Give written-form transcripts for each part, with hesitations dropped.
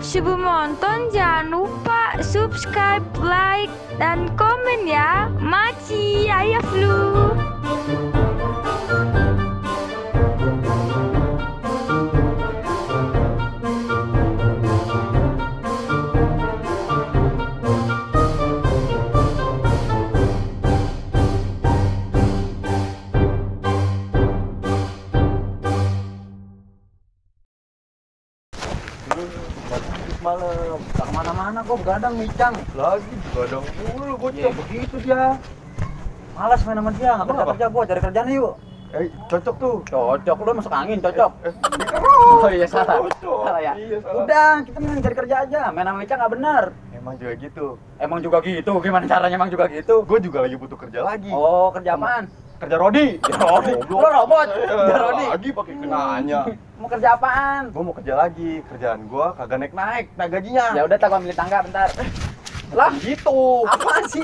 Sebelum nonton jangan lupa subscribe, like, dan komen ya. Maci, ayah flu. Malam, tak kemana-mana kok begadang micang. Lagi begadang mulu bocah. Ya begitu dia. Malas main sama dia, nggak kerja gua cari kerjaan yuk. Cocok tuh. Cocok lu masuk angin cocok. Oh iya salah. Salah ya. Iya, salah. Udah, kita main cari kerja aja. Main sama micang nggak benar. Emang juga gitu. Emang juga gitu. Gimana caranya emang juga gitu? Gue juga lagi butuh kerja lagi. Oh, kerja apaan? Kerja Rodi. Rodi. Lu robot. Kerja Rodi. Lagi pakai kenanya. Mau kerja apaan? Gue mau kerja lagi. Kerjaan gue kagak naik gajinya. Ya udah, tak gua ambilin tangga bentar. Lah, Gitu. apaan sih?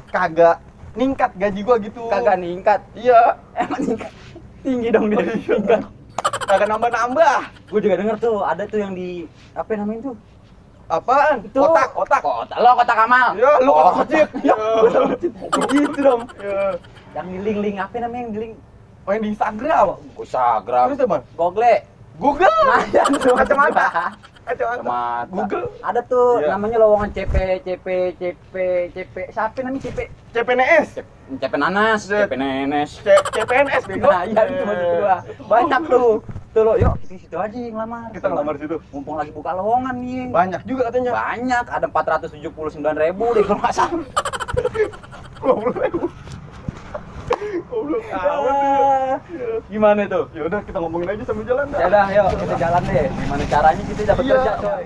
Kagak ningkat gaji gue gitu. Kagak ningkat. Iya. Emang ningkat. Tinggi dong dia. Ningkat. Kagak nambah-nambah. Gue juga denger tuh, ada tuh yang di apa namanya tuh? Apaan? Itu. Kotak. Lo kotak amal. Ya, lu Oh, kotak kecil. Ya, kotak kecil. Begitu dong. Ya. Yang di link apa namanya yang di link? Oh, yang di Instagram. Instagram. Terus teman. Google. Google. Nah, tuh Kacamata. Kacamata. Google. Ada tuh Iya. namanya lowongan CP. Siapa namanya CP? CPNS. CP nanas, Cep. CP nenes. CPNS bego. Nah, iya itu masih kedua. Banyak tuh. Tuh lo, yuk di situ aja yang lamar. Kita ngelamar situ. Mumpung lagi buka lowongan nih. Banyak juga katanya. Banyak, ada 479.000 deh kalau nggak salah. 20.000. Goblok amat. Gimana tuh? Ya udah kita ngomongin aja sambil jalan dah. Ya udah, yuk kita jalan deh. Gimana caranya kita dapat Iya. kerja, coy?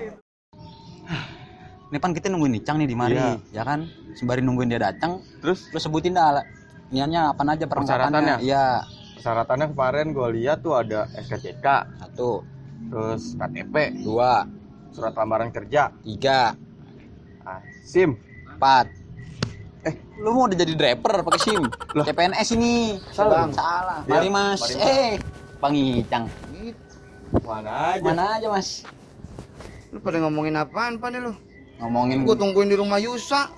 Ini kan kita nungguin Icang nih di mari, Iya. ya kan? Sembari nungguin dia datang, Terus lu sebutin dah niannya apa aja persyaratannya. Persyaratannya? Iya, persyaratannya kemarin gue lihat tuh ada SKCK, 1, terus KTP, 2, surat lamaran kerja, 3, SIM. 4. Lu mau udah jadi driver pakai SIM? Loh. CPNS ini. Salah. Salah. Iya, Mari Mas. mari, Mas. Bang Icang. Mana aja? Mana aja Mas? Lu pada ngomongin apaan pada lu? Ngomongin Gua tungguin di rumah Yusa.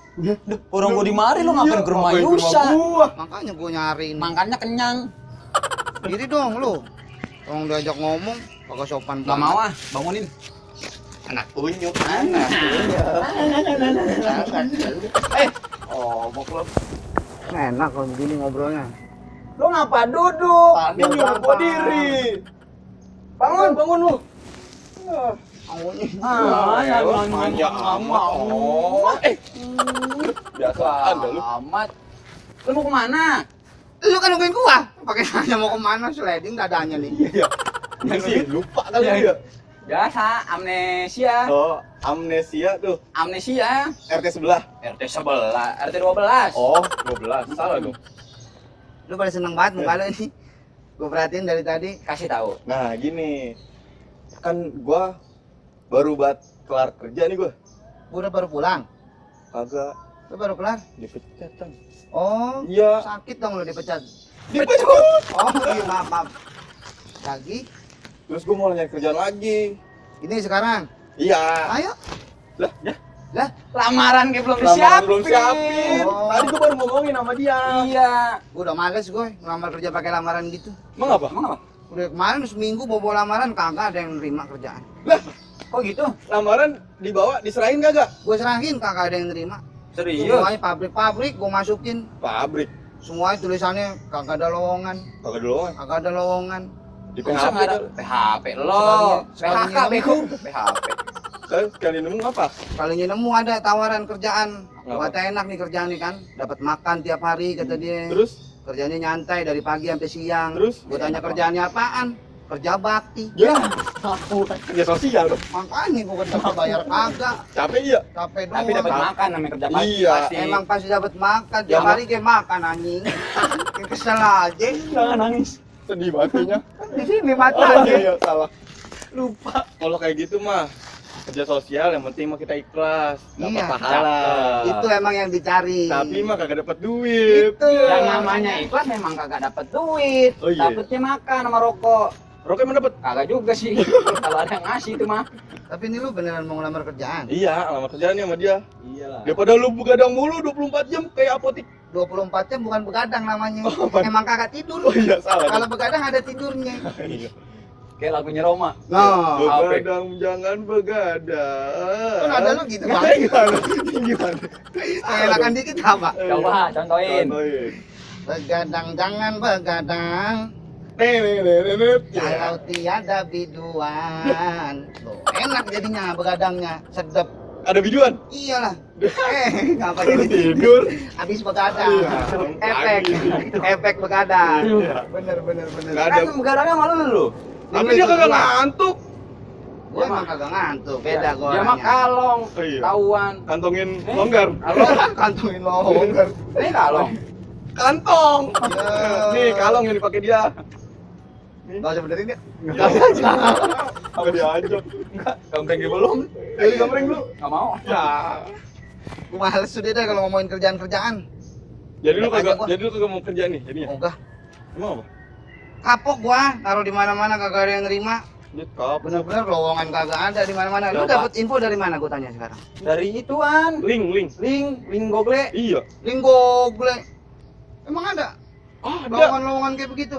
orang gua di mari lu ngapain ke rumah Ngapain Yusa? gua? Makanya gua nyari ini. Makannya kenyang. Diri dong lu. Tolong diajak ngomong, kagak sopan Gak mau ah, bangunin. Anak unyu. Oh, mau klub. Enak kalau begini ngobrolnya. Lu ngapa duduk? Dia nyuruh diri. Bangun lu. Manja amat. Biasaan dah lu. Amat. Lu mau kemana? Lu kan nungguin gua. Pakai nanya mau kemana, sliding dadanya nih. Iya. Ini sih lupa kali ya. Biasa, amnesia. Oh, amnesia tuh. Amnesia. RT sebelah. RT 11, RT 12. Oh, 12. Salah dong. Lu pada seneng banget muka lu ini. Gua perhatiin dari tadi. Kasih tahu. Nah, gini. Kan gua baru kelar kerja nih gua. Gua udah baru pulang. Kagak Lu baru kelar? dipecat kan. Oh, Iya. sakit dong lu dipecat. Dipecat. Oh, iya maaf. Lagi? Terus gua mau nyari kerjaan lagi. Ini sekarang. Iya. Ayo. Lah, ya. Lah, Lamaran kayak belum Lamaran disiapin. belum siapin. Oh. Tadi gua baru ngomongin sama dia. Iya. gua udah males gue ngelamar kerja pakai lamaran gitu. Emang apa? Emang apa? Udah kemarin seminggu bawa lamaran kagak ada yang nerima kerjaan. Lah, Kok gitu? lamaran dibawa diserahin kagak? Gue serahin kagak ada yang nerima. Serius? Semuanya pabrik-pabrik gue masukin. Pabrik. Semuanya tulisannya kagak ada lowongan, Kagak dulu kan. kagak ada lowongan. Di Kok bisa PHP nggak ada? kan. PHP lo. Sekalinya- PHK bego. PHP. Kan sekali nemu apa? Kalinya nemu ada tawaran kerjaan. Apa? Kata enak nih kerjaan nih kan, dapat makan tiap hari kata dia. Terus? Kerjanya nyantai dari pagi sampai siang. Terus? Gue tanya kerjaannya apaan? Kerja bakti. Ya, kerja sosial dong. Makanya gue kata bayar kagak. Capek iya. Capek doang. Tapi dapat makan namanya kerja pagi. Iya. Pasti. Emang pasti dapat makan, tiap Ya, hari kayak makan anjing. Kayak kesel aja. Jangan nangis. Sedih bangetnya. Di sini mata Oh aja. iya, iya, salah. Lupa. Kalau kayak gitu mah kerja sosial yang penting mah kita ikhlas, dapat Iya. pahala. Itu emang yang dicari. Tapi mah kagak dapat duit. Itu. Yang namanya ikhlas memang kagak dapat duit. Oh, iya. Dapatnya makan sama rokok. Rokok emang dapat. Kagak juga sih. Kalau ada yang ngasih itu mah. Tapi ini lu beneran mau ngelamar kerjaan? Iya, lama kerjaannya sama dia. Iyalah. Daripada lu begadang mulu 24 jam kayak apotik. 24 jam bukan begadang namanya. Oh, apa? Emang kagak tidur. Oh iya, salah. Kalau begadang ada tidurnya. Iya. Kayak lagunya Roma. Nah, Begadang jangan begadang. kan ada lu gitu banget. Gimana? Gimana? Enakan dikit apa? Coba contohin. Contohin. Begadang jangan begadang. Kalau tiada biduan. Loh, enak jadinya begadangnya, sedep. Ada videoan? Iyalah. Ngapa jadi Tidur. habis begadang. Iya. Efek begadang. Iya. Bener. Nggak ada. Kan begadangnya malu lu. Tapi dia kagak ngantuk. Gua emang kagak ngantuk, beda gua. Dia mah kalong, Oh, iya. tauan. Kantongin longgar. Kantongin longgar. Ini kalong. Kantong. Ya. Nih kalong yang dipakai dia. Enggak usah benerin ya. Apa diajak? Enggak, gambreng dia belum. Jadi gambreng lu. Enggak mau. Ya. Gua males sudah deh kalau ngomongin kerjaan-kerjaan. Jadi lu Enak aja kagak gua. jadi lu kagak mau kerja nih jadinya. Ogah. Emang apa? Kapok gua, taruh di mana-mana kagak ada yang nerima. Dia kapok. Bener-bener lowongan kagak ada di mana-mana. Lu Coba. dapat info dari mana gua tanya sekarang? Dari ituan. Link. Link Google. Iya. Link Google. Emang ada Ada. lowongan-lowongan kayak begitu?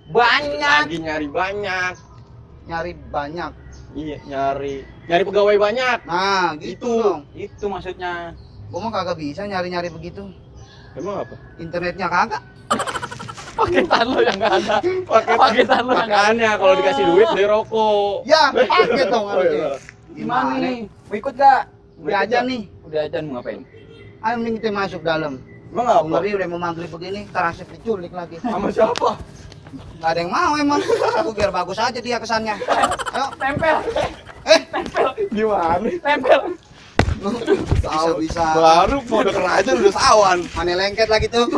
Banyak. Lagi nyari banyak. Nyari banyak. Iya, nyari pegawai banyak. Nah, gitu Itu. dong. Itu maksudnya. Gua mah kagak bisa nyari-nyari begitu. Emang apa? Internetnya kagak. Paketan lo yang enggak ada. Paketan lo yang enggak ada. Makanya kalau dikasih duit beli rokok. Ya, paket dong Oh, harusnya. iya. Gimana nih? Mau ikut gak? Udah aja nih. Udah aja mau ngapain? Ayo mending kita masuk dalam. Emang Aku apa? ngeri udah mau maghrib begini, ntar asep diculik lagi. Sama siapa? Gak ada yang mau emang. Aku biar bagus aja dia kesannya. Ayo, Tempel. Gimana? Tempel. bisa-bisa. Baru mau udah aja udah sawan. Mana lengket lagi tuh.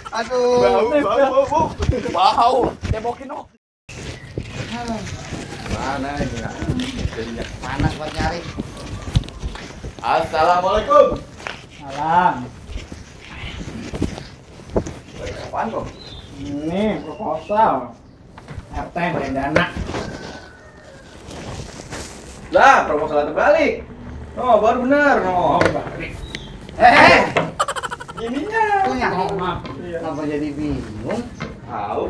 Aduh. Bau. Bau. Cebokin oh. Mana ini? Jadinya. Panas buat nyari. Assalamualaikum. Salam. Apaan kok? Ini proposal. RT bayar dana. Lah, proposal terbalik. Oh, baru benar. Oh, balik. ininya. Punya. Oh, maaf. Iya. Kenapa jadi bingung? Tahu.